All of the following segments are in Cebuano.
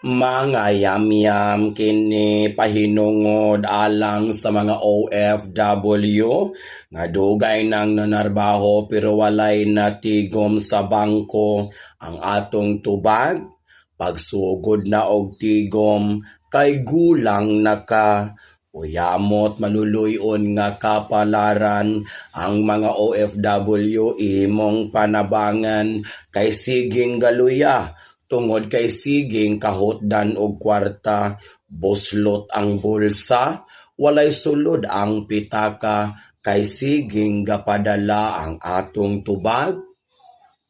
Mga yamyam kini pahinungod alang sa mga OFW nga dugay nang nanarbaho pero walay natigom sa bangko ang atong tubag. Pagsugod na og tigom kay gulang na ka. Uyamot maluluy-on nga kapalaran ang mga OFW imong panabangan kay siging galuya tungod kay siging kahutdan og kwarta. Buslot ang bulsa, walay sulod ang pitaka kay siging gapadala ang atong tubag.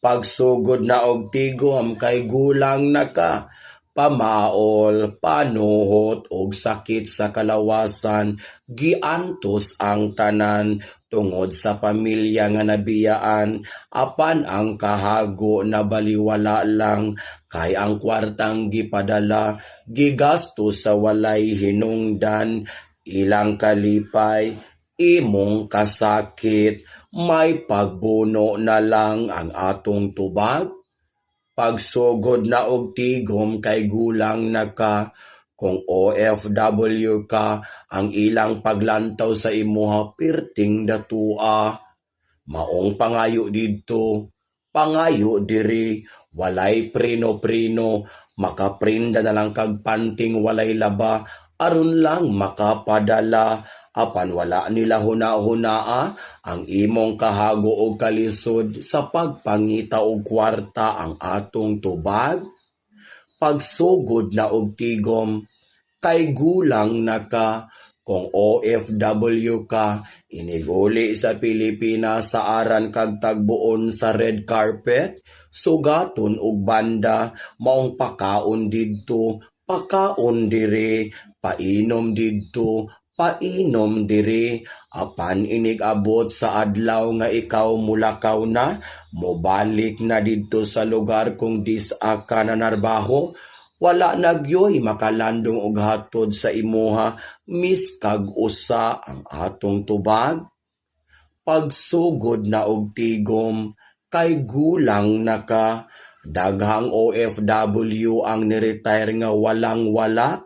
Pagsugod na og tigom kay gulang na ka, pamaol, panuhot ug sakit sa kalawasan giantos ang tanan tungod sa pamilya nga nabiyaan, apan ang kahago nabaliwala lang kay ang kwartang gipadala gigastos sa walay hinungdan. Ilang kalipay, imong kasakit. May pagbuno na lang ang atong tubag. Pagsugod na og tigom kay gulang na ka. Kung OFW ka, ang ilang paglantaw sa imuha pirting datua. Maong pangayo didto, pangayo diri, walay prino-prino, makaprinda na lang kag panting walay laba aron lang makapadala, apan wala nila huna-hunaa ang imong kahago og kalisod sa pagpangita og kwarta ang atong tubag. Pagsugod na og tigom kay gulang na ka. Kung OFW ka, iniguli sa Pilipinas sa aran kag tagbuon sa red carpet, sugaton og banda, maong pakaon didto, pakaon diri, painom didto, painom diri, apan inig-abot sa adlaw nga ikaw mulakaw na, mobalik na didto sa lugar kung disa ka nanarbaho, wala na gyoy makalandong og hatod sa imuha miskag usa ang atong tubag. Pagsugod na og tigom kay gulang na ka. Daghang OFW ang ni-retire nga walang wala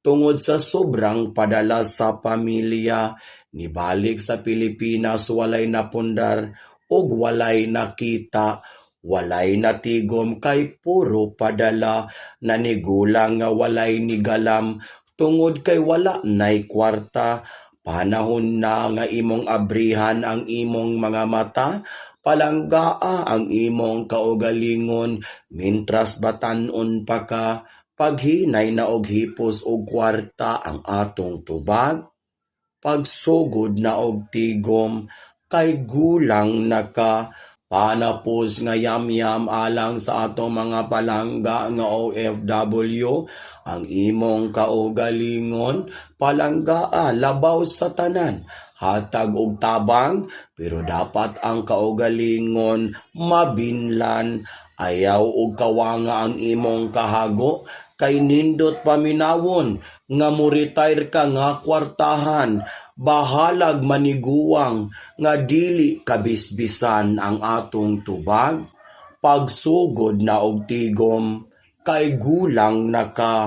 tungod sa sobrang padala sa pamilya. Nibalik sa Pilipinas, walay napundar ug walay nakita, walay natigom kay puro padala. Nanigulang nga walay nigalam tungod kay wala nay kwarta. Panahon na nga imong abrihan ang imong mga mata, palanggaa ang imong kaugalingon mintras batan-on pa ka. Paghinay na og hipos og kwarta ang atong tubag. Pagsugod na og tigom kay gulang na ka. Panapos nga yamyam alang sa atong mga palangga nga OFW: ang imong kaugalingon palanggaa labaw sa tanan. Hatag og tabang, pero dapat ang kaugalingon mabinlan. Ayaw og kawanga ang imong kahago kay nindot paminawon nga mo-retire ka nga kwartahan. Bahalag maniguwang nga dili kabisbisan ang atong tubag. Pagsugod na og tigom kay gulang na ka.